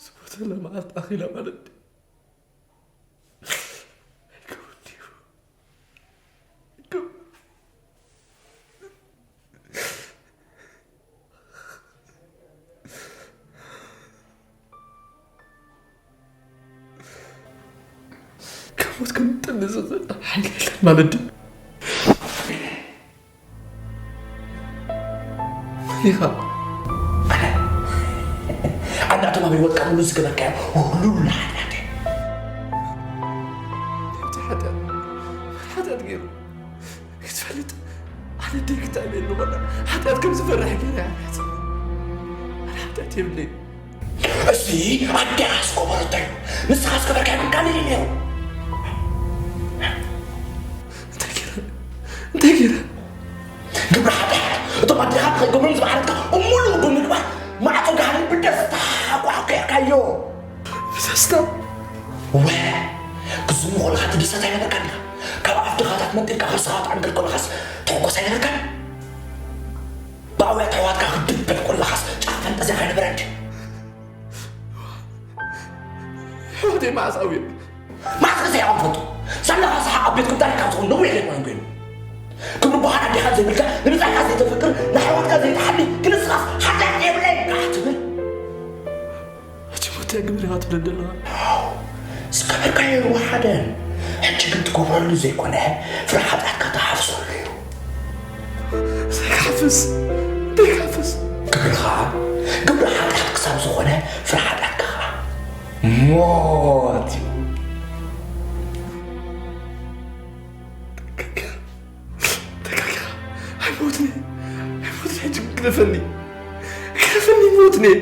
ዝሞተላ መዓልቲ ኣኺላ ማለት ድዩ? ኣይከውን ድዩ? ኣይከውን። ካብ ሞት ከምጥኒ ዝኽእል ሓይሊ የለን ማለት ድዩ? መን ኢኻ? ኣነ፣ ኣነ ኣቶም ኣብ ህይወትካ ሙሉ ዝገበርካዮ ሁሉ ንሓጢኣት እየ። እቲ ሓጢኣት፣ ሓጢኣት ገይሩ ክትፈልጥ፣ ኣነ ደይ ክተኣልየሉ ወላ ሓጢኣት ከም ዝፈርሕ ገይረ እያ ሓጢኣት። ኣነ ሓጢኣት የብለይን። እዚ ኣዴኻ ዝገበረቶ እዩ። ንስኻ ዝገበርካዮ ግን ካልእ እዩ ነይሩ። እንታይ ገይረ? እንታይ ገይረ? ግብሪ ሓጢኣት፣ እቶም ኣዴኻ ንኸይገብሮም ዝመሓረትካ እሙሉ ብምግባር ማዕጾ ገሃነም ብደስታ ኣቋሕቂሕካዮ። ብደስታ? ወ፣ ክዝሙ ከለኻ ትድሰት ኣይነበርካን ዲኻ? ካብ ኣፍ ድኻታት መንጢልካ ከርሰኻ ትዓንግል ከለኻስ ትሕጎስ ኣይነበርካን? ብኣውያት ኣሕዋትካ ክትድበል ከለኻስ ጫፍ ፈንጠዝያ ኣይነበረን ድዩ? ኣሕዋተይ መዓስ ኣውዮም? መዓስ ግዜ ኢኻ ትፈልጦ? ሳላኻ ሰሓቕ ኣብ ቤትኩም ታሪኽ ካብ ዝኸውን ነዊሕ ኣይኮነን ኮይኑ። ክብሪ በሃር ኣዴኻ ዘይብልካ፣ ንብጻይካ ዘይተፍቅር፣ ንኣሕዋትካ ዘይትሓሊ፣ ግን ንስኻስ ሓጢኣት የብለይን ኢኻ ትብል። ሕጂ ሞት እያ ግብር ኢኻ ትብለኒ ዘለኻ? ኣዎ፣ ዝገበርካዮ ይወሓደን። ሕጂ ግን ትገብረሉ ዘይኮነ፣ ፍረ ሓጢኣትካ ትሓፍሰሉ እዩ። ዘይክሓፍስ፣ ዘይክሓፍስ። ግብርኻ፣ ግብሪ ሓጢኣት ክሳብ ዝኾነ፣ ፍረ ሓጢኣትካ ኸኣ ሞት እዩ። ተጋጊኻ፣ ኣይሞትን እየ፣ ኣይሞትን እየ፣ ሕጂ ግደፈኒ፣ ግደፈኒ፣ ኣይሞትን እየ።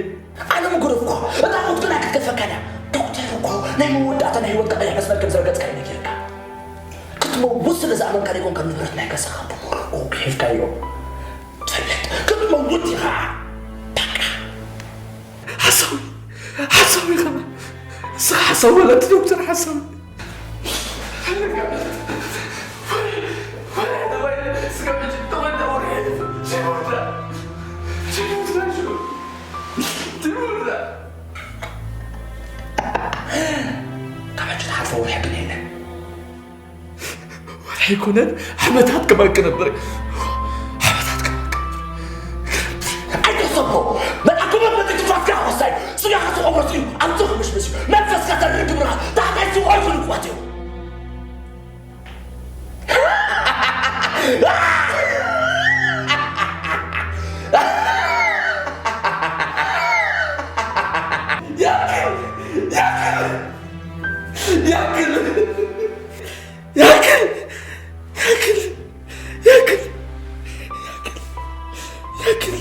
ኣነ ምጉር እኮ፣ እታ ሞት ግን ኣይክትገድፈካን እያ። ዶክተር እኮ ናይ መወዳእታ ናይ ህይወትካ ቀይሕ መስመር ከም ዝረገጽካ እዩ ነጊርካ። ክትመውት ስለ ዝኣመንካ ዘይኮንካ ንብረት ናይ ገዛኻ ብምሉኡ ሂብካዮ። ትፈልጥ፣ ክትመውት ኢኻ። በቃ። ሓሳዊ፣ ሓሳዊ ኢኻ። ንስኻ ሓሳዊ ወላ እቲ ዶክተር ሓሳዊ። ካብ ሕጂ ዝሓልፎ ወርሒ ግን የለን። ወርሒ ኣይኮነን፣ ዓመታት ከማን ክነብር። ዓመታት ከማን ክነብር። ኣይተሰቦ፣ መልኣክ መመለጢ ትንፋስካ ወሳኝ። ስጋኻ ዝቐብሮ እዩ፣ ኣምጽእ ክምሽምሽ እዩ። መንፈስካ ተርኢ ግብርኻ፣ ታሕታይ ዝቖልፉ ልቋት እዩ። ያክል! ያክል! ያክል! ያክል! ያክል! ያክል!